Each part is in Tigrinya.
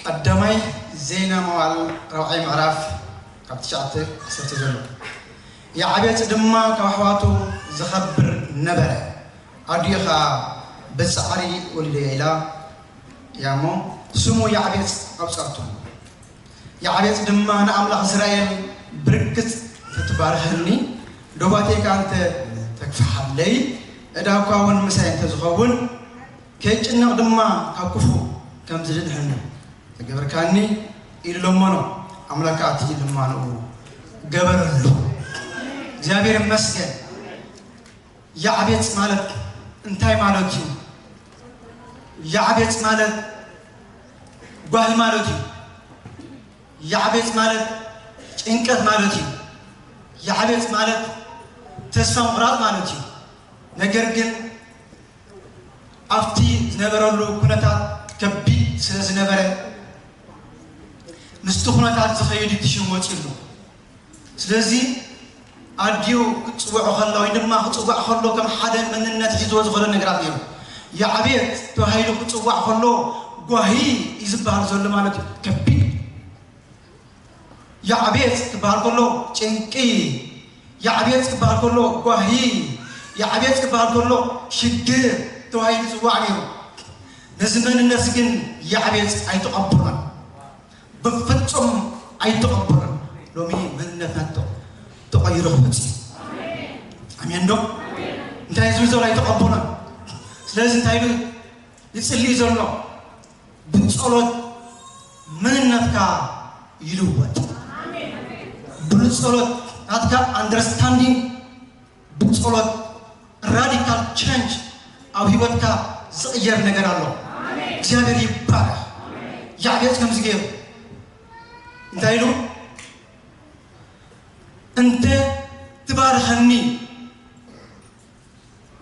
ቀዳማይ ዜና መዋዕል ራብዓይ ምዕራፍ ካብ ትሽዓተ ዓሰርተ ዘሎ። ያዕቤጽ ድማ ካብ ኣሕዋቱ ዝኸብር ነበረ፣ ኣዲኡ ኸኣ ብጻዕሪ ወሊደዮ ኢላ እያ እሞ፣ ስሙ ያዕቤጽ ኣውጻእቶ። ያዕቤጽ ድማ ንኣምላኽ እስራኤል ብርግጽ ተትባርኸኒ፣ ዶባተይ ከኣ እንተ ተግፍሓለይ፣ ዕዳ እኳ እውን ምሳይ እንተ ዝኸውን፣ ከይጭነቕ ድማ ካብ ክፉእ ከም ዝድንሕኒ ተገበርካኒ ኢሉ ለመኖ። ኣምላክ ከኣ እቲ ልማንኡ ገበረሉ። እግዚኣብሔር ይመስገን። ያዕቤጽ ማለት እንታይ ማለት እዩ? ያዕቤጽ ማለት ጓሂ ማለት እዩ። ያዕቤጽ ማለት ጭንቀት ማለት እዩ። ያዕቤጽ ማለት ተስፋ ምቑራጽ ማለት እዩ። ነገር ግን ኣብቲ ዝነበረሉ ኩነታት ከቢድ ስለ ዝነበረ፣ ምስቲ ኩነታት ዝኸይድ እቲ ሽም ወጺሉ። ስለዚ ኣዲኡ ክትጽውዖ ከላ ወይ ድማ ክጽዋዕ ከሎ ከም ሓደ መንነት ሒዝዎ ዝኸደ ነገራት ነይሩ። ያዕቤጽ ተባሂሉ ክጽዋዕ ከሎ ጓሂ እዩ ዝበሃል ዘሎ ማለት እዩ። ከቢድ ያዕቤጽ ክበሃል ከሎ ጭንቂ፣ ያዕቤጽ ክበሃል ከሎ ጓሂ፣ ያዕቤጽ ክበሃል ከሎ ሽግር ተባሂሉ ይጽዋዕ ነይሩ። ነዚ መንነት ግን ያዕቤጽ ኣይተቐበሎን፣ ብፍጹም ኣይተቐበሎን። ሎሚ መንነትና ተቐይሩ ክመጽእ እዩ። ኣሜን ዶ? እንታይ ዝብል ዘሎ ኣይተቐበሎን። ስለዚ እንታይ ኢሉ ይጽሊ ዘሎ? ብጸሎት መንነትካ ይልወጥ። ብጸሎት ናትካ ኣንደርስታንዲንግ፣ ብጸሎት ራዲካል ቸንጅ ኣብ ህይወትካ ዝቕየር ነገር ኣሎ። እግዚኣብሔር ይባረክ። ያዕቤጽ ከምዚ ገይሩ እንታይ ኢሉ? እንተ ትባርኸኒ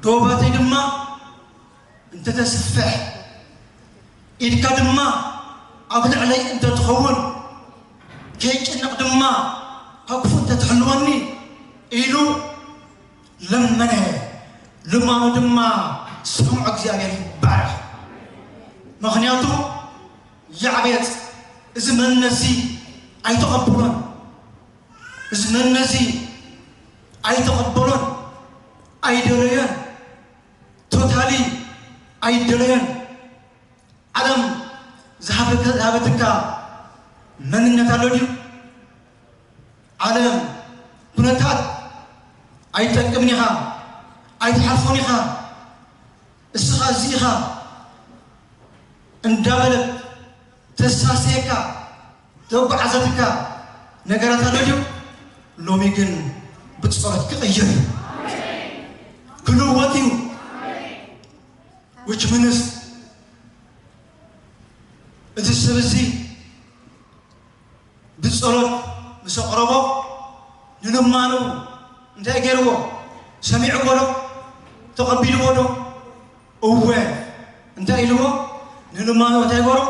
ዶባተይ ድማ እንተ ተስፍሕ፣ ኢድካ ድማ ኣብ ልዕለይ እንተ ትኸውን፣ ከይጭነቕ ድማ ካብ ክፉእ እንተ ትሕልወኒ ኢሉ ለመነ። ልማኑ ድማ ሰምዖ። እግዚኣብሔር ይባረኽ። ምኽንያቱ ያዕቤጽ እዚ መንነትዚ ኣይተቐበሎን። እዚ መንነትዚ ኣይተቐበሎን፣ ኣይደለዮን፣ ቶታሊ ኣይደለዮን። ዓለም ዝሃበከ-፣ ዝሃበትካ መንነት ኣሎ ድዩ? ዓለም ኩነታት ኣይትጠቅምን ኢኻ፣ ኣይትሓልፎን ኢኻ፣ እስኻ እዚ ኢኻ እንዳበለት ተሳስየካ ተጓዓዘትካ ነገራት ኣሎ ድዩ? ሎሚ ግን ብጸሎት ክቕየር እዩ፣ ክልወጥ እዩ። Which means እቲ ሰብ እዚ ብጸሎት ምስ ኣቕረቦ ንልማኑ እንታይ ገይርዎ? ሰሚዕዎ ዶ? ተቐቢልዎ ዶ? እወ። እንታይ ኢልዎ? ንልማኑ እንታይ ገይሮ?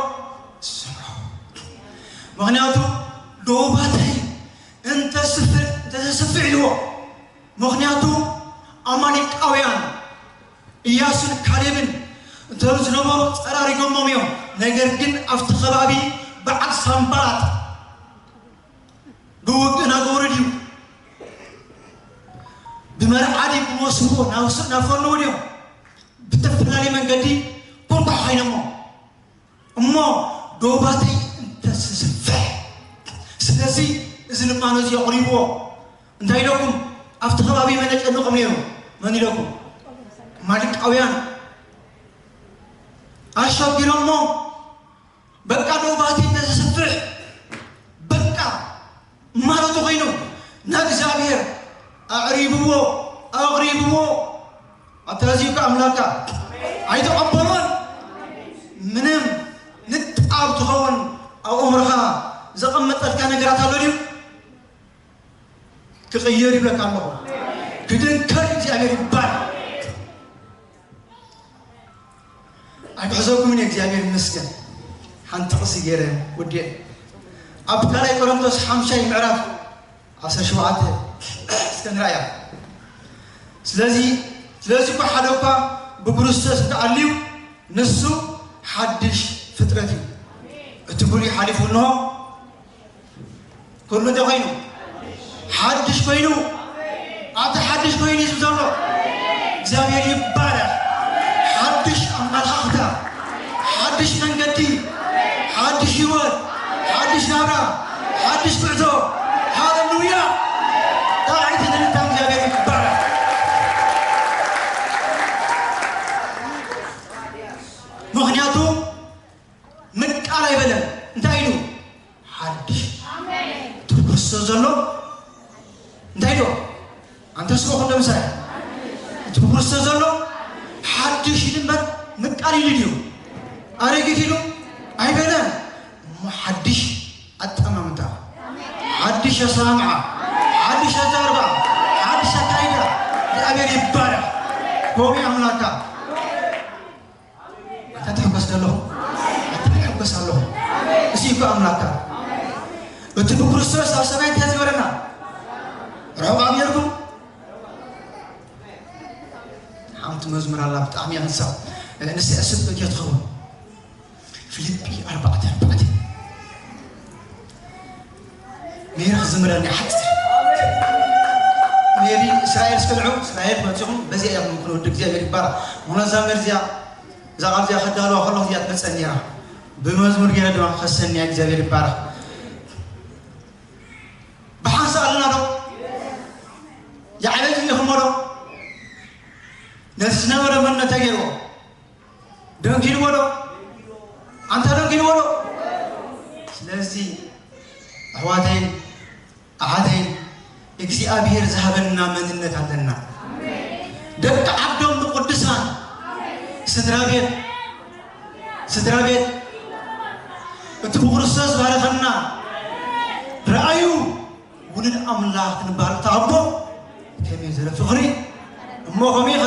ሰምዖ። ምኽንያቱ ዶባተይ እንተስፍሕ፣ እንተተስፍሕ ኢልዎ። ምኽንያቱ ኣማሌቃውያን ኢያሱን ካሌብን እቶም ዝነበሩ ጸራሪጎሞም እዮም። ነገር ግን ኣብቲ ከባቢ በዓል ሳምባላጥ ብውግእ ናገበሩ ድዩ? ብመርዓ ድዩ? ብመሶብ ናብ ስ-፣ ናብ ፈነዉ ድዮም? ብተፈላለየ መንገዲ ኮንኳ ኮይኖሞ። እሞ ዶባተይ እንተስፍሕ። ስለዚ እዚ ልማኖ እዚ ኣቕሪብዎ። እንታይ ኢለኩም? ኣብቲ ከባቢ መን የጨንቖም ነይሩ? መን ኢለኩም? ኣማሌቃውያን ኣሸጊሮሞ። በቃ ዶባተይ እንተስፍሕ፣ በቃ ማለቱ ኮይኑ ንእግዚኣብሔር ኣዕሪብዎ፣ ኣቕሪብዎ። ኣታ እዚ እኮ ኣምላካ ኣይተቐበሎን። ምንም ንጣብ ትኸውን ኣብ ኣእምሮኻ ዘቐመጠልካ ነገራት ኣሎ ድዩ? ክቕየር ይብለካ ኣለኹ። ክድንከር እግዚኣብሔር ይባል። ኣይክሕዘኩምን እየ፣ እግዚኣብሔር ይመስገን። ሓንቲ ጥቕሲ ገይረ ውድየ። ኣብ ካልኣይ ቆሮንቶስ ሓምሻይ ምዕራፍ ዓሰርተ ሸውዓተ እስከ ንርኣያ። ስለዚ፣ ስለዚ እኳ ሓደ እኳ ብክርስቶስ እንተኣልዩ፣ ንሱ ሓድሽ ፍጥረት እዩ። እቲ ኩሉ ሓሊፉ እንሆ። ኩሉ እንታይ ኮይኑ? ሓድሽ ኮይኑ። ኣቲ ሓድሽ ኮይኑ እዩ ዘሎ። እግዚኣብሔር ይባረኽ። ሓድሽ ኣመላኽታ፣ ሓድሽ መንገዲ፣ ሓድሽ ህይወት፣ ሓድሽ ናብራ፣ ሓድሽ ጉዕዞ። ሃሌሉያ። ጣዕይቲ ንልታም እግዚኣብሔር ይባረኽ። ምኽንያቱ ምቃል ኣይበለን። እንታይ ኢሉ? ሓድሽ። እቲ ብክርስቶስ ዘሎ እንታይ ኢሉ? ኣንተ ስብኹ እንደ ምሳሌ። እቲ ብክርስቶስ ዘሎ ሓድሽ ኢሉ እምበር ምቃል ኢሉ ድዩ? ኣረጊት ኢሉ ኣይበለን። እሞ ሓድሽ ኣጠማምታ፣ ሓድሽ ኣሰማምዓ፣ ሓድሽ ኣዛርባ፣ ሓድሽ ኣካይዳ። እግዚኣብሔር ይባረኽ። ከምኡ ኣምላካ ኣታ ትሕጎስ ዘለኹ? ኣታ ትሕጎስ ኣለኹ? እዚ እኮ ኣምላካ። እቲ ብክርስቶስ ኣብ ሰማይ እንታይ ዝገበረና? ርሑቕ ጌርኩም? ሓንቲ መዝሙር ኣላ ብጣዕሚ እያ ንሳ። ንስያ ስብ እያ ትኸውን። ፊልጲ ኣርባዕተ ኣርባዕተ። ሜሪ ክዝምረኒ ሓፂር። ሜሪ እስራኤል ስከልዑ፣ እስራኤል መፂኹም፣ በዚኣ እዮም ክንወዲ እግዚኣብሔር ይባረኽ። ምኽንያቱ እዛ ሜሪ እዚኣ፣ እዛ ቃል እዚኣ ከዳልዋ ከለኹ እዚኣ ትመፀኒ ነይራ። ብመዝሙር ገይረ ድማ ክኸሰኒ እያ፣ እግዚኣብሔር ይባረኽ። ብሓንሳእ ኣለና ዶ? ይዓበየ ኢኹሞ ዶ? ነቲ ዝነበረ መንነት ተገይርዎ። ደንጊልዎ ዶ? ኣንታ ደንጊልዎ ዶ? ስለዚ ኣሕዋተይን ኣሓተይን እግዚኣብሔር ዝሃበና መንነት ኣለና። ደቂ ዓዶም ንቅዱሳን ስድራ ቤት፣ ስድራ ቤት እቲ ብክርስቶስ ዝባረኸና ረኣዩ። ውሉድ ኣምላኽ ክንበሃል እቲ ኣቦ ከመይ ዝበለ ፍቕሪ እሞ ከምኡ ኢኻ።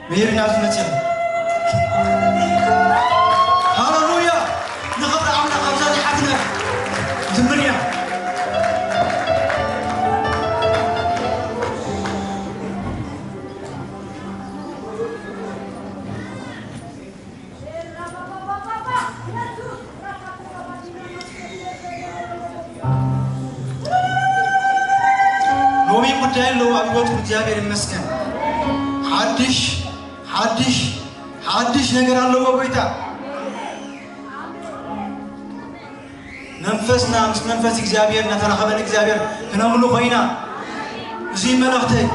መይርና ኣብዚ መፅና። ሃሌሉያ። ንኽብሪ ኣምላኽ ኣብዛ ዝሓፍነ ዝምር እያ። ሎሚ ጉዳይ ኣለዎ ኣብ ህይወቱ። እግዚኣብሔር ይመስገን። ሓድሽ ሓድሽ ሓድሽ ነገር ኣለዎ ጎይታ። መንፈስና ምስ መንፈስ እግዚኣብሔር እናተራኸበ ንእግዚኣብሔር ክነምልኾ ኢና። እዚ መልእኽተይ።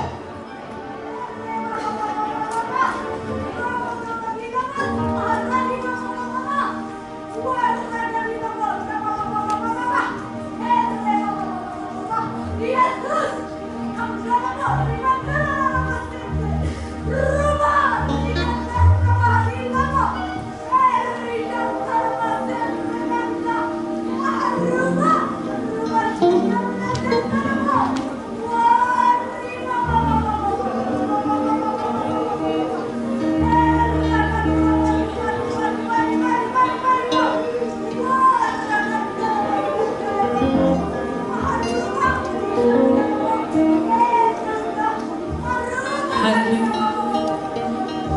ሃሌሉያ።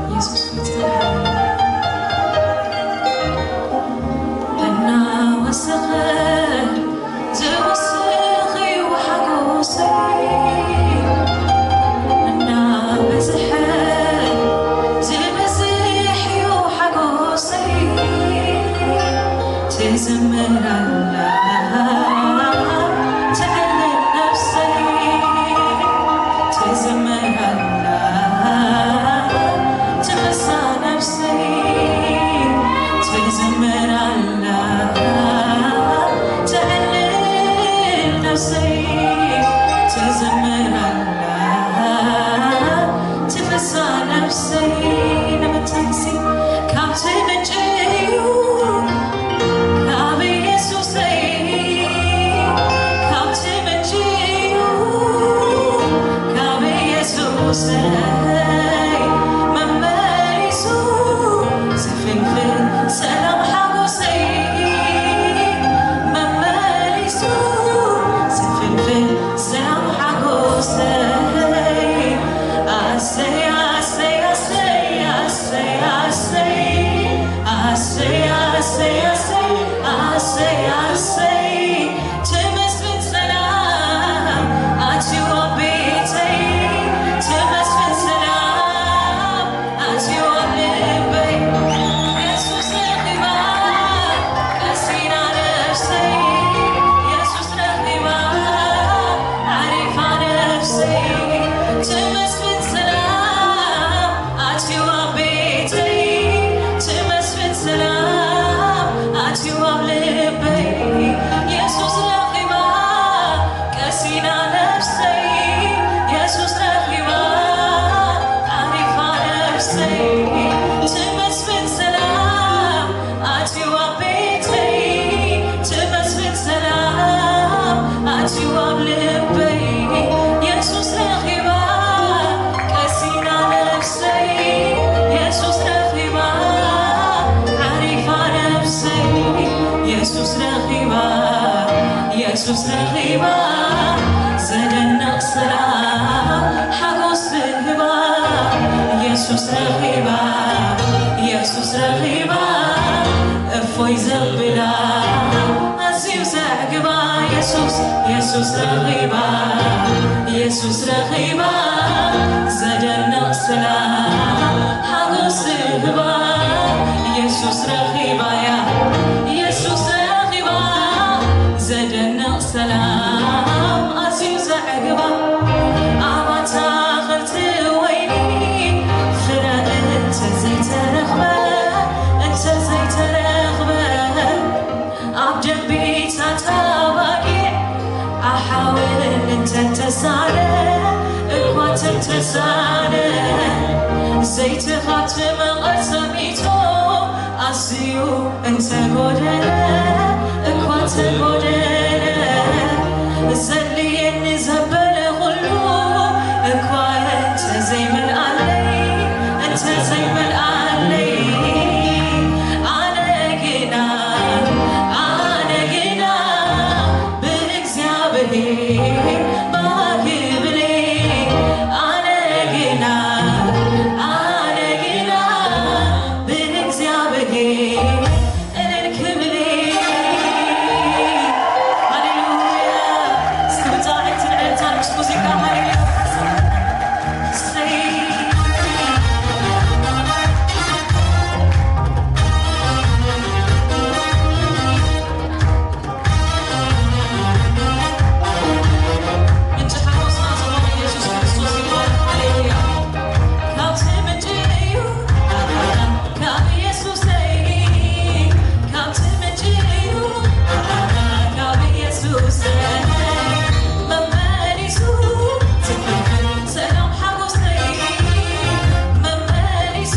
ኢየሱስ ሆይ፣ እናወሰኸ ዝውስኽ እዩ ሓጎሰይ፣ እናበዝሐ ዝበዝሕ እዩ ሓጎሰይ። ትዝምር ኣላ ትዕልል ነፍሰይ፣ ትዝምር ኣላ ትፈሳ ነፍሰይ፣ ትዝምር ኣላ ትዕልል ነፍሰይ፣ ትዝምር ኣላ ትፈሳ ነፍሰይ። ንምንታይሲ ካብቲ ምንጪ እዩ ካብ ኢየሱሰይ የሱስ ረኺባ፣ ዘደንቕ ሰላም ሓጎስ ትህባ። የሱስ ረኺባ፣ የሱስ ረኺባ፣ እፎይ ዘብላ ኣዝዩ ዘዕግባ። የሱስ፣ የሱስ ረኺባ፣ የሱስ ረኺባ፣ ዘደንቕ ሰላም ሓጎስ ትህባ። የሱስ ረኺባያ፣ የሱስ ረኺባ፣ ዘደንቕ ሰላም ኣዝዩ ዘዕግባ። ኣብ ኣታኽልቲ ወይኒ ፍረ እንተ ዘይተረኽበ፣ እንተ ዘይተረኽበ፣ ኣብ ደንቢታት ኣባጊዕ ኣሓውን እንተተሳለ፣ እኳ እንተተሳለ፣ ዘይቲ ካብቲ መቐር ሰሚጡ ኣዝዩ እንተጎደለ፣ እኳ እንተጎደለ፣ ዘድልየኒ ዘበለ ኩሉ እኳ እንተዘይመልኣለይ፣ እንተዘይመልኣለይ፣ ኣነ ግና፣ ኣነ ግና ብእግዚኣብሔር ባህ ክብል፣ ኣነ ግና፣ ኣነ ግና ብእግዚኣብሔር እልል ክብል። ሃሌሉያ። እስኪ ብጣዕሚ ትልዕልታን ምስ ሙዚቃ ሃሌሉያ። እሰይ። ምንጪ ሓጎስና ዝኾነ ኢየሱስ ክርስቶስ ይባረክ። ሃሌሉያ። ካብቲ ምንጪ እዩ፣ ካብ ኢየሱሰይ፣ ካብቲ ምንጪ እዩ፣ ካብ ኢየሱሰይ መመሊሱ ትፍልፍል ሰላም ሓጎሰይ፣ መመሊሱ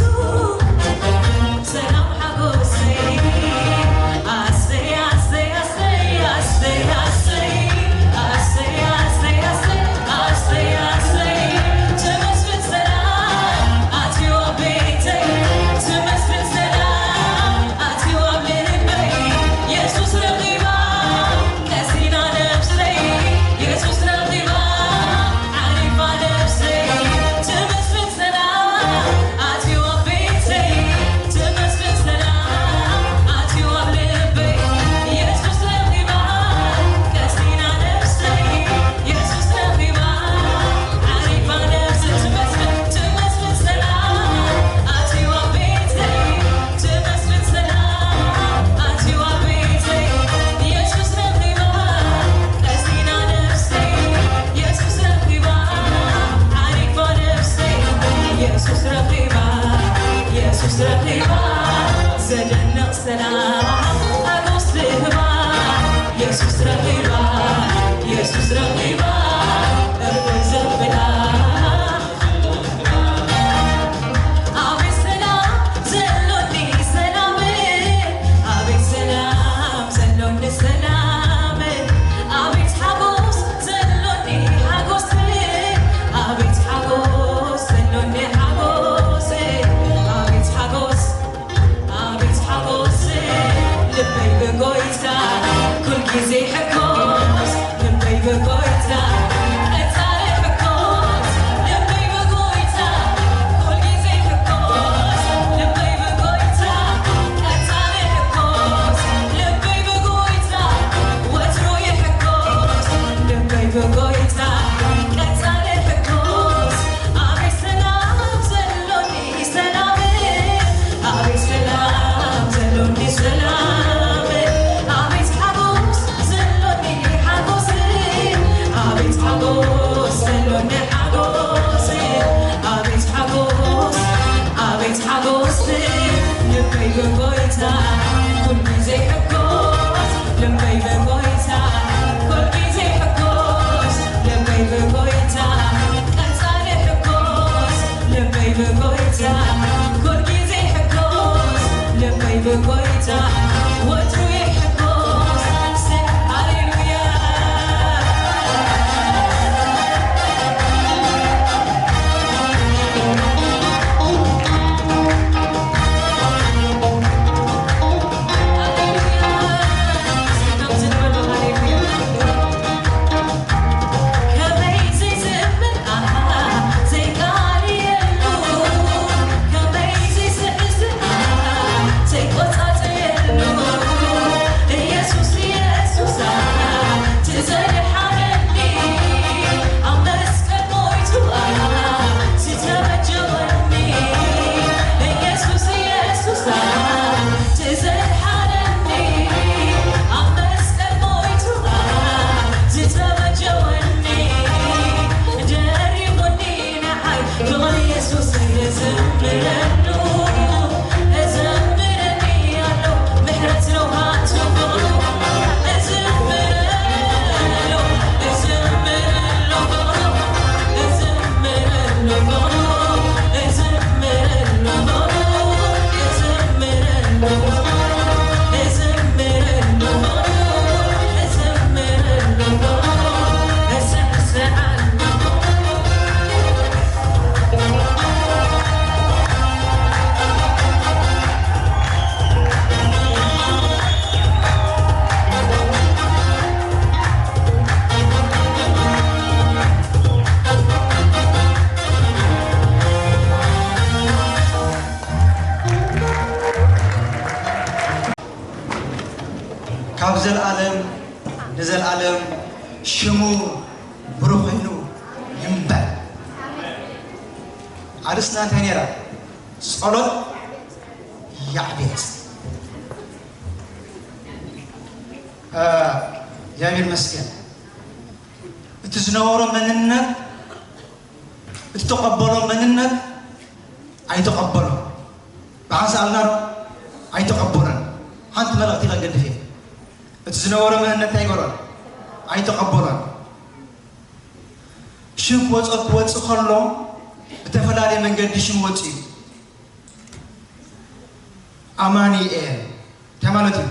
ትፍልፍል ሰላም ሓጎሰይ። ኣሰይ፣ ኣሰይ፣ ኣሰይ፣ ኣሰይ፣ ኣሰይ፣ ኣሰይ፣ ኣሰይ፣ ኣሰይ፣ ኣሰይ፣ ኣሰይ፣ ትመስል ሰላም ኣትዩ ኣብ ቤተይ፣ ትመስል ሰላም ኣትዩ ኣብ ልበይ። የሱስ ረኺባ ቀሲና ነብሰይ፣ የሱስ ረኺባ ዓሪፋ ነብሰይ፣ ትመስል ሰላም ኣትዩ ኣብ ቤተይ፣ ትመስል ሰላም ኣትዩ ኣብ ልበይ። የሱስ ረኺባ ቀሲና ነብሰይ፣ የሱስ ረኺባ ዓሪፋ ነብሰይ፣ ትመስል፣ ትመስል ሰላም ኣትዩ ኣብ ቤተይ፣ ትመስል ሰላም ኣትዩ ኣብ ቤተይ። የሱስ ረኺባ ቀሲና ነብሰይ፣ የሱስ ረኺባ ዓሪፋ ነብሰይ። የሱስ ረኺባ፣ የሱስ ረኺባ ዘደንቕ ሰላም ሓጎስ ትህባ። የሱስ ረኺባ፣ የሱስ ረኺባ እፎይ ዘብላ። ኣቤት ሰላም ዘሎኒ ሰላም፣ ኣቤት ሰላም ዘሎኒ ሰላም፣ ኣቤት ሓጎስ ዘሎኒ ሓጎስ፣ ኣቤት ሓጎስ ዘሎኒ ሓጎስ፣ ኣቤት ሓጎስ፣ ኣቤት ሓጎስ ልበይ ብጎይታ ኩል ግዜ ሕጎስ። ልበይ ብጎይታ ቀጻሊ ሕጎስ፣ ልበይ ብጎይታ ኩል ግዜ ሕጎስ፣ ልበይ ብጎይታ ቀጻሊ ሕጎስ፣ ልበይ ብጎይታ ወትሩ ይሕጎስ፣ ልበይ ብጎይታ ቀጻሊ ሕጎስ። ኣቤት ሰላም ዘሎኒ ሰላም፣ ኣቤት ሰላም ዘሎኒ ሰላም፣ ኣቤት ሓጎስ ዘሎኒ ሓጎስ፣ ኣቤት ሓጎስ ዘሎኒ ሓጎስ፣ ኣቤት ሓጎስ፣ ኣቤት ሓጎስ ልበይ ብጎይታ ኩሉ ዘይሕጎስ፣ ልበይ ብጎይታ ኩል ግዜ ሕጎስ፣ ልበይ ብጎይታ ቀጻሊ ሕጎስ፣ ልበይ ብጎይታ ኩል ግዜ ሕጎስ፣ ልበይ ብጎይታ ወትሩ ይሕጎስ። ሃሌሉያ። ካብ ዘለኣለም ንዘለኣለም ሽሙ ብሩኽ ኮይኑ ይንበር። ኣርእስትና እንታይ ነይራ? ጸሎት ያዕቤጽ። እ፣ እግዚኣብሔር ይመስገን። እቲ ዝነበሮ መንነት፣ እቲ ተቐበሎ መንነት ኣይተቐበሎ። ብሓንሳእ ኣልና ዶ? ኣይተቐበሎን። ሓንቲ መልእኽቲ ከገድፍ እየ። እቲ ዝነበሮ መንነት እንታይ ይገበሮን? ኣይተቐበሎን። ሽም ክወፀ-፣ ክወፅእ ከሎ ብተፈላለየ መንገዲ ሽም ወፅኡ እዩ። ኣማኑኤል እንታይ ማለት እዩ?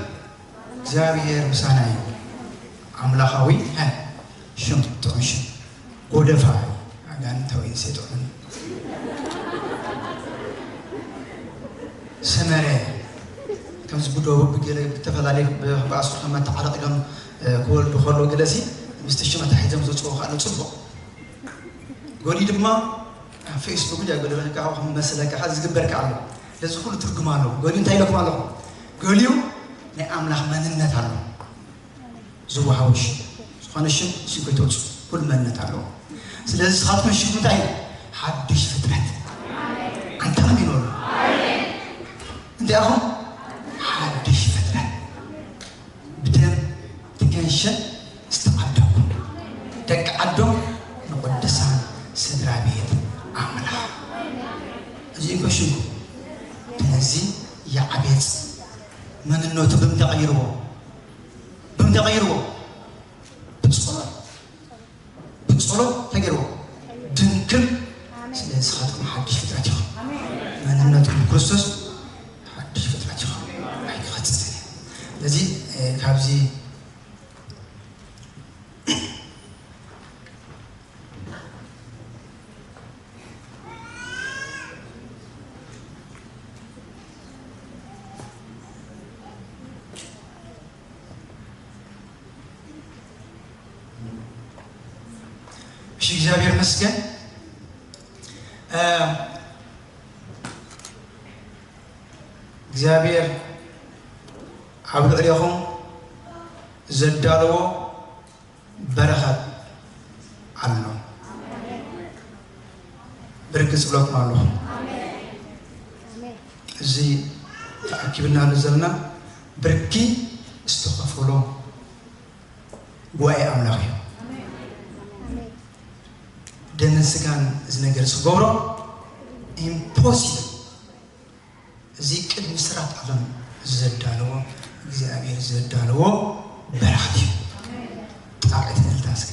እግዚኣብሔር ምሳና እዩ። ኣምላኻዊ፣ ሀ፣ ሽም፣ ጥዑም ሽም። ጎደፋ፣ ኣጋንንታዊ ሰይጣን። ሰመረ፣ ከምዚ ብደቡብ ብገለ ብተፈላለየ ብ-፣ ብኣስሩ ከም መተዓረቕ ኢሎም፣ እ፣ ክወልዱ ከለዉ ገለሲ ምስቲ ሽም ኣታሒዞም ዘውፅኡ ከኣ ጽቡቕ። ገሊኡ ድማ ኣብ ፌስቡክ ድያ ገለ ረኺብካ ከም መስለካ ዝግበርካ ኣሎ። ስለዚ ኩሉ ትርጉም ኣለዎ። ገሊኡ እንታይ ኢለኩም ኣለኹ? ገሊኡ ናይ ኣምላኽ መንነት ኣሎ። ዝወሃቦ ሽም፣ ዝኾነ ሽም ሽም ከይተውፅኡ፣ ኩሉ መንነት ኣለዎ። ስለዚ ንስኻትኩም ሽም እንታይ እዩ? ሓድሽ ፍጥረት። ኣንታ ኣሜን በሉ። እንታይ ኢኹም? ሓድሽ ፍጥረት። ብደም ትገንሸን ዝተዓደኩም ደቂ ዓዶም ንቅዱሳን ስድራ ቤት ኣምላኽ። እዚ እኮ ሽምኩም። ስለዚ ያዕቤጽ መንነቱ ብምንታይ ቀይርዎ? ብምንታይ ቀይርዎ? ብጸሎት። ብጸሎት ተገይርዎ ድንግል። ስለ ንስኻትኩም ሓድሽ ፍጥረት ኢኹም። መንነትኩም ብክርስቶስ ሓድሽ ፍጥረት ኢኹም። ኣይክኸጽጽን እየ። ስለዚ፣ እ፣ ካብዚ እሺ፣ እግዚኣብሔር ይመስገን። እ፣ እግዚኣብሔር ኣብ ልዕሌኹም ዘዳለዎ በረኸት ኣሎ። ብርክ ጽሎትና ኣለኹ። እዚ ተኣኪብናሉ ዘለና ብርኪ ዝተኸፈሎ ጉባኤ ኣምላኽ እዩ። ደምን ስጋን እዚ ነገር ዝገብሮ ኢምፖሲብል። እዚ ቅድሚ ስራት ዓለም ዘዳለዎ እግዚኣብሔር ዘዳለዎ በረኸት እዩ። ጣቕዒት እልልታ እስኪ።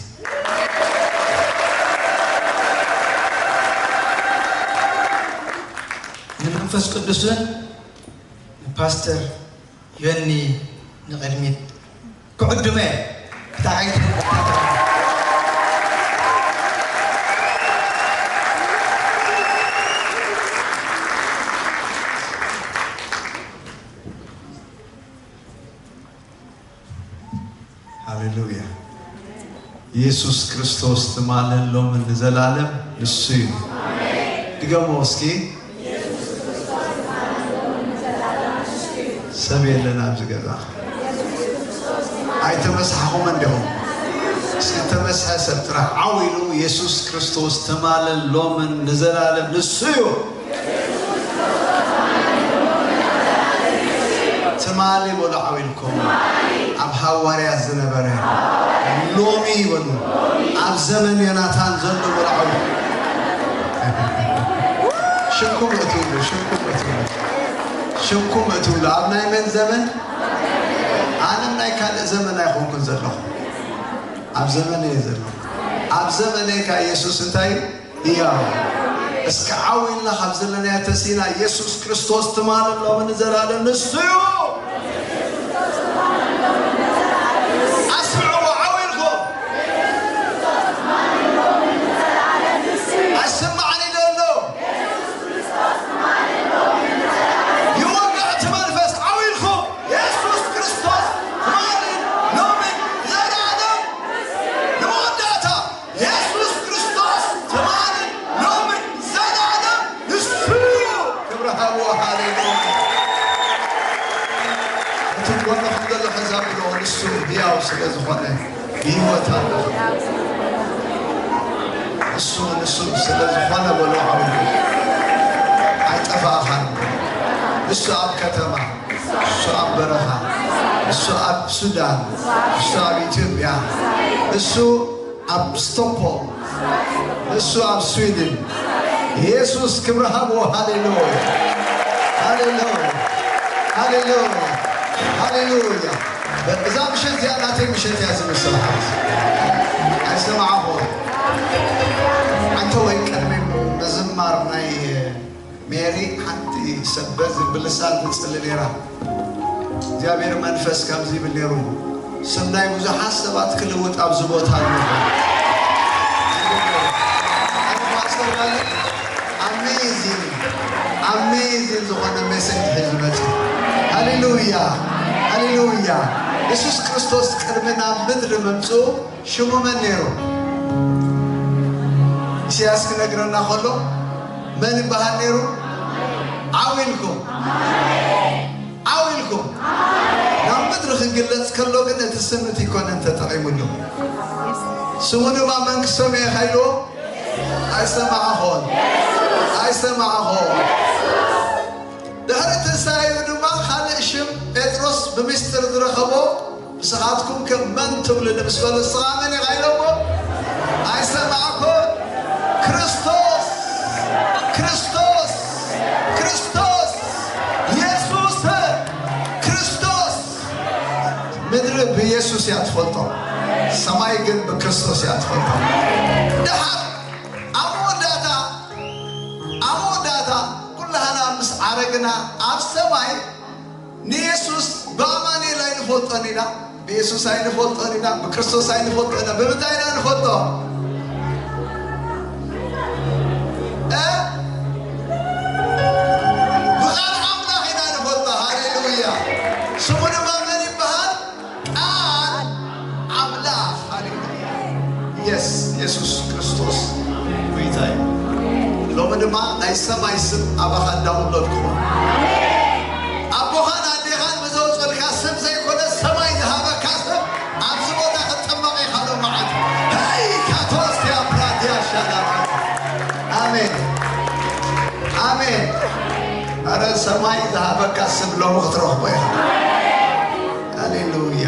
ንመንፈስ ቅዱስን ንፓስተር ዮኒ ንቕድሚት ክዕድመ ብታዕይቲ ሃሌሉያ። ኢየሱስ ክርስቶስ ትማልን ሎምን ንዘላለም ንሱ እዩ። ድገሞ እስኪ። ሰብ የለን ኣብዚ ገዛ። ኣይተመስሓኹም እንዲኹም። እስኪ ተመስሐ ሰብ ጥራሕ ዓው ኢሉ ኢየሱስ ክርስቶስ ትማልን ሎምን ንዘላለም ንሱ እዩ። ትማሊ በሉ ዓው ኢልኩም። ኣብ ሃዋርያት ዝነበረ ሎሚ በሉ። ኣብ ዘመን ዮናታን ዘሎ በሉ ዓው ኢልኩም። ሽኩም እትብሉ፣ ሽኩም እትብሉ፣ ሽኩም እትብሉ። ኣብ ናይ መን ዘመን? ኣነ ናይ ካልእ ዘመን ኣይኮንኩን ዘለኹ። ኣብ ዘመን እየ ዘለኹ። ኣብ ዘመነይ ከ ኢየሱስ እንታይ እዩ? ህያው። እስከ ዓው ኢልና ካብ ዘለናዮ ተሲና፣ ኢየሱስ ክርስቶስ ትማልን ሎምን ንዘላለም ንሱ እዩ። ኣስምዕዎ ዓው ኢልኩም። ኣይስማዕን እዩ ዘሎ። ይወግዕ እቲ መንፈስ ዓው ኢልኩም። ኢየሱስ ክርስቶስ ትማልን ሎምን ዘላለም ንመወዳእታ ኢየሱስ ክርስቶስ ትማልን ሎምን ዘላለም ንሱ እዩ። ክብሪ ሃብዎ። ሃሌሉያ። እቲ ጎንኹም ዘሎ ሕዛ ንሱ ህያው ስለ ዝኾነ ብህይወት ኣሎ። እሱ ንሱ ስለ ዝኾነ በሎ ዓብዱ ኣይጠፋእኻን። እሱ ኣብ ከተማ፣ እሱ ኣብ በረኻ፣ እሱ ኣብ ሱዳን፣ እሱ ኣብ ኢትዮጵያ፣ እሱ ኣብ ስቶክሆልም፣ እሱ ኣብ ስዊድን። ኢየሱስ ክብሪ ሃብዎ። ሃሌሉያ፣ ሃሌሉያ፣ ሃሌሉያ፣ ሃሌሉያ። እዛ ምሸት እዚኣ ናተይ ምሸት እያ ዝመስል። ኣይሰማዕኹ። ኣንተ ወይ ቅድሚ ምዝማር ናይ ሜሪ ሓንቲ ሰብ በዚ ብልሳን ትጽሊ ነይራ። እግዚኣብሔር መንፈስ ከምዚ ይብል ነይሩ፣ ስም ናይ ብዙሓት ሰባት ክልውጥ ኣብዚ ቦታ ኣሎ። ኣሜዚንግ፣ ኣሜዚንግ ዝኾነ ሜሴጅ ሒዙ መጽ። ሃሌሉያ፣ ሃሌሉያ። የሱስ ክርስቶስ ቅድሚ ናብ ምድሪ ምምጽኡ ሽሙ መን ነይሩ? ኢሳያስ ክነግረና ከሎ መን ይበሃል ነይሩ? ዓው ኢልኩም፣ ዓው ኢልኩም። ናብ ምድሪ ክግለጽ ከሎ ግን እቲ ስም እቲ ኣይኮነን ተጠቒሙሉ። ስሙ ድማ መን ክሰምዮ ኢኻ ኢልዎ? ኣይሰማዕኹን፣ ኣይሰማዕኹን። ድሕሪ ትንሳኤኡ ድማ ካልእ ሽም ጴጥሮስ ብምስጢር ዝረኸቦ ንስኻትኩም ከ መን ትብሉኒ ምስ በሉ፣ ንስኻ መን ኢኻ ኢሎሞ? ኣይሰማዕኩን። ክርስቶስ፣ ክርስቶስ፣ ክርስቶስ፣ የሱስ፣ ክርስቶስ። ምድሪ ብየሱስ እያ ትፈልጦ፣ ሰማይ ግን ብክርስቶስ እያ ትፈልጦ። ደሓር ኣብ መወዳእታ፣ ኣብ መወዳእታ ኩላህና ምስ ዓረግና ኣብ ሰማይ ንየሱስ ብኣማኑኤል ኣይንፈልጦን ኢና፣ ብየሱስ ኣይንፈልጦን ኢና፣ ብክርስቶስ ኣይንፈልጦን ኢና። ብምንታይ ኢና ንፈልጦ? እ? ብቓል ኣምላኽ ኢና ንፈልጦ። ሃሌሉያ! ስሙ ድማ መን ይበሃል? ቃል ኣምላኽ። ሃሌሉያ! የስ፣ የሱስ ክርስቶስ ጎይታ እዩ። ሎሚ ድማ ናይ ሰማይ ስም ኣባኻ ዳውንሎድ ክኾን፣ ኣቦኻን ኣዴኻን ብዘውፅልካ ስም ዘይኮነ ሰማይ ዝሃበካ ስም ኣብዚ ቦታ ክትጥመቕ ኢኻ ሎሚ መዓልቲ። ሄይ ካቶስቲያ ፕራዲያ ሻላ። ኣሜን፣ ኣሜን። ኣረ ሰማይ ዝሃበካ ስም ሎሚ ክትረኽቦ ኢኻ። ሃሌሉያ፣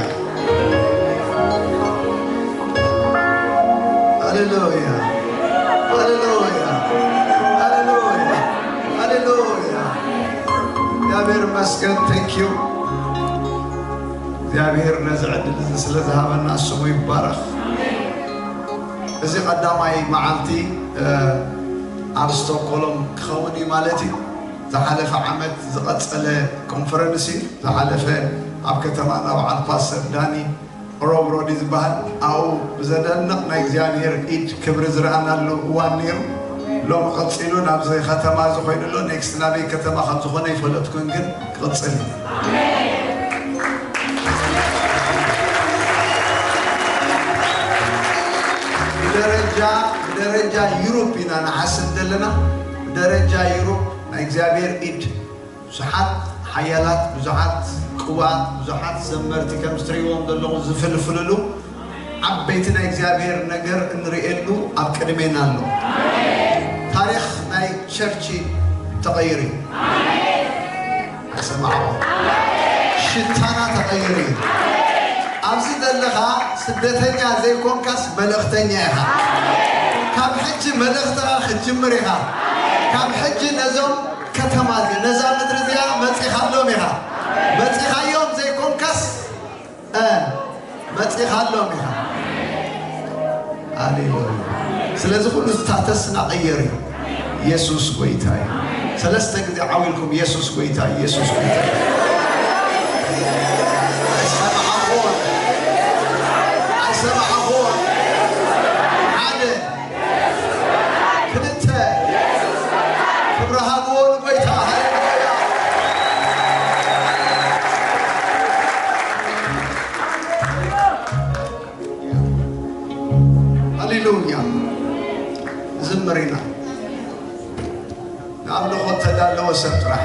ሃሌሉያ፣ ሃሌሉያ፣ ሃሌሉያ፣ ሃሌሉያ። እግዚኣብሔር ይመስገን። Thank you። እግዚኣብሔር ነዚ ዕድል እዚ ስለ ዝሃበና ስሙ ይባረኽ። እዚ ቀዳማይ መዓልቲ፣ እ፣ ኣብ ስቶክሆልም ክኸውን እዩ ማለት እዩ። ዝሓለፈ ዓመት ዝቐጸለ ኮንፈረንስ እዩ። ዝሓለፈ ኣብ ከተማና በዓል ፓስተር ዳኒ ሮብ ሮዲ ዝበሃል ኣብኡ ብዘደንቕ ናይ እግዚኣብሔር ኢድ ክብሪ ዝረኣናሉ እዋን ነይሩ። ሎሚ ቀጺሉ ናብዚ ከተማ እዚ ኮይኑ ኣሎ። ኔክስት ናበይ ከተማ ከም ዝኾነ ኣይፈለጥኩን፣ ግን ክቕጽል እዩ። ብደረጃ፣ ብደረጃ ዩሮፕ ኢና ንሓስብ ዘለና። ብደረጃ ዩሮፕ ናይ እግዚኣብሔር ኢድ ብዙሓት ሓያላት፣ ብዙሓት ቅቡኣት፣ ብዙሓት ዘመርቲ ከም እትርእይዎም ዘለኹም ዝፍልፍልሉ ዓበይቲ ናይ እግዚኣብሔር ነገር እንርእየሉ ኣብ ቅድሜና ኣሎ። ታሪኽ ናይ ቸርች ተቐይሩ እዩ። ኣይሰማዕኹም። ሽታና ተቐይሩ እዩ። ኣብዚ ዘለኻ ስደተኛ ዘይኮንካስ መልእኽተኛ ኢኻ። ካብ ሕጂ መልእኽትኻ ክትጅምር ኢኻ። ካብ ሕጂ ነዞም ከተማ እዚ፣ ነዛ ምድሪ እዚኣ መጺኻሎም ኢኻ። መጺኻዮም ዘይኮንካስ፣ እ፣ መጺኻሎም ኢኻ። ሃሌሉያ። ስለዚ ኩሉ ስታተስና ቀየር እዩ። የሱስ ጎይታ እዩ። ሰለስተ ግዜ ዓው ኢልኩም የሱስ ጎይታ፣ የሱስ ጎይታ። ኣይሰማዕኹን፣ ኣይሰማዕኹን። ሓደ፣ ክልተ፣ ክብሪ ሃብዎ ንጎይታ። ሃሌሉያ። ሃሌሉያ። ንዝምር ኢና። ንኣምልኾ እተዳለወ ሰብ ጥራሕ።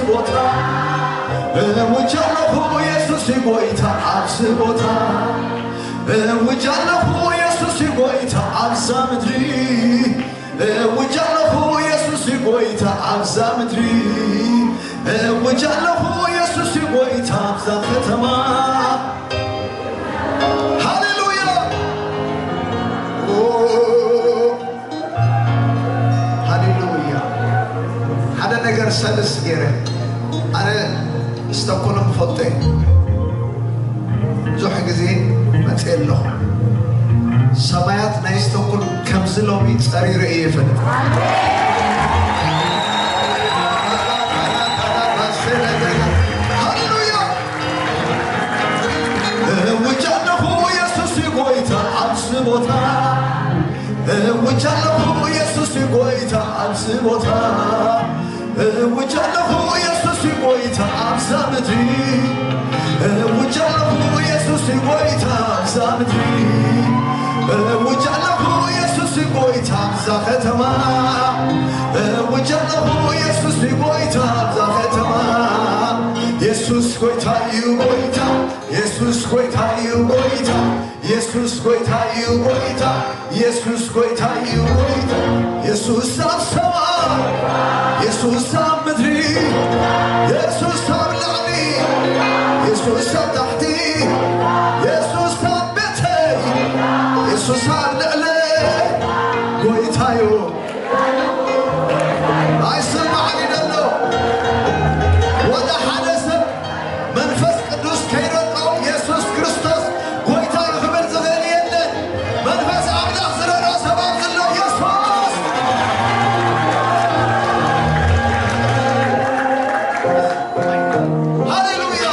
ቦታ እውጅ ኣለኹ፣ ኢየሱስ እዩ ጎይታ ኣብዚ ቦታ። እውጅ ኣለኹ፣ ኢየሱስ እዩ ጎይታ ኣብዛ ምድሪ። እውጅ ኣለኹ፣ ኢየሱስ እዩ ጎይታ ኣብዛ ምድሪ። እውጅ ኣለኹ፣ ኢየሱስ እዩ ጎይታ ኣብዛ ከተማ። ሃሌሉያ! ኦ፣ ሃሌሉያ! ሓደ ነገር ሰልስ ገይረ። ኣነ ስቶኮልም እፈልጦ እየ። ብዙሕ ግዜ መፅእ ኣለኹ። ሰማያት ናይ ስቶኮልም ከምዚ ሎሚ ጸሪሩ እየ ይፈልጥ። ሃሌሉያ! እውጅ ኣለኹ ኢየሱስ እዩ ጎይታ ኣብዚ ቦታ። እውጅ ኣለኹ ኢየሱስ እዩ ጎይታ ኣብዚ ቦታ። እውጅ ኣለኹ ኢየሱስ እዩ ጎይታ ኣብዛ ምድሪ። እውጅ ኣለኹ ኢየሱስ እዩ ጎይታ ኣብዛ ምድሪ። እውጅ ኣለኹ ኢየሱስ እዩ ጎይታ ኣብዛ ከተማ። እውጅ ኣለኹ ኢየሱስ እዩ ጎይታ ኣብዛ ከተማ። ኢየሱስ ጎይታ እዩ ጎይታ። ኢየሱስ ጎይታ እዩ ጎይታ። ኢየሱስ ጎይታ እዩ ጎይታ። ኢየሱስ ጎይታ እዩ ጎይታ። ኢየሱስ ኣብ ሰማይ፣ ኢየሱስ ኣብ ምድሪ፣ ኢየሱስ ኣብ ላዕሊ፣ ኢየሱስ ኣብ ታሕቲ፣ ኢየሱስ ኣብ ቤተይ፣ ኢየሱስ ኣብ ልዕሊ ጎይታ እዩ። ኣይሰማዕን እዩ ዘሎ። ወላ ሓደ ሰብ መንፈስ ቅዱስ ከይረድኦ ኢየሱስ ክርስቶስ ጎይታ እዩ ክብል ዝኽእል የለን። መንፈስ ኣምላኽ ዝረድኦ ሰብ ኣብዚ ኣሎ። ኢየሱስ! ሃሌሉያ!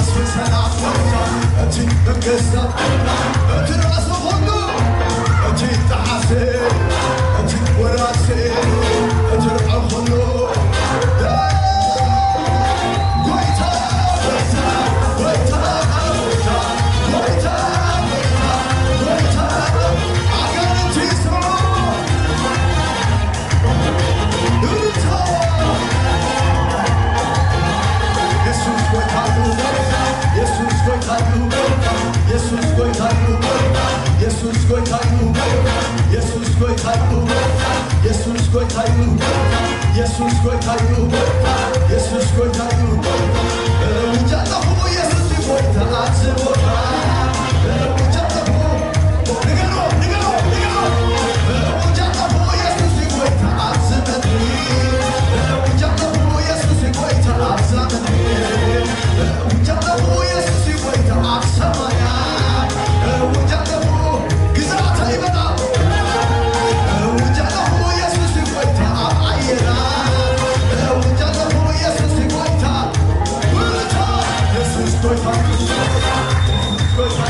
ሰላም ጎይታ፣ እቲ መንግስታት፣ እቲ ራእሲ ኩሉ፣ እቲ ጠዓሰ፣ እቲ ወራሲ፣ እቲ ርዑ ኩሉ። ጎይታ፣ ጎይታ፣ ጎይታ፣ ጎይታ፣ ጎይታ፣ ጎይታ፣ ኣጋንንቲ ይስምዑ። የሱስ ጎይታ እዩ። የሱስ ጎይታ እዩ። የሱስ ጎይታ እዩ። የሱስ ጎይታ እዩ። የሱስ ጎይታ እዩ። የሱስ ጎይታ እዩ። የሱስ ጎይታ እዩ። የሱስ ጎይታ እዩ። እውጃ ኣለኹ፣ የሱስ እዩ ጎይታ ኣብዚ ቦታ። እውጃ ኣለኹ። ንገሮ፣ ንገሮ፣ ንገሮ። እውጃ ኣለኹ፣ የሱስ እዩ ጎይታ ኣብዚ ምድሪ። እውጃ ኣለኹ፣ የሱስ እዩ ጎይታ ኣብዛ ምድሪ። እውጃ ኣለኹ፣ የሱስ እዩ ጎይታ ኣብ ሰማያ። እውጃ ኣለኹ፣ ግዛተ ይመጣ። እውጃ ኣለኹ፣ የሱስ እዩ ጎይታ ኣብ ኣየራ። እውጃ ኣለኹ፣ የሱስ እዩ ጎይታ። ውርታ፣ የሱስ ጎይታ፣ የሱስ ጎይታ፣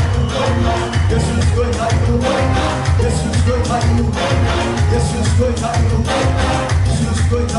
የሱስ ጎይታ፣ የሱስ ጎይታ፣ የሱስ ጎይታ፣ የሱስ ጎይታ፣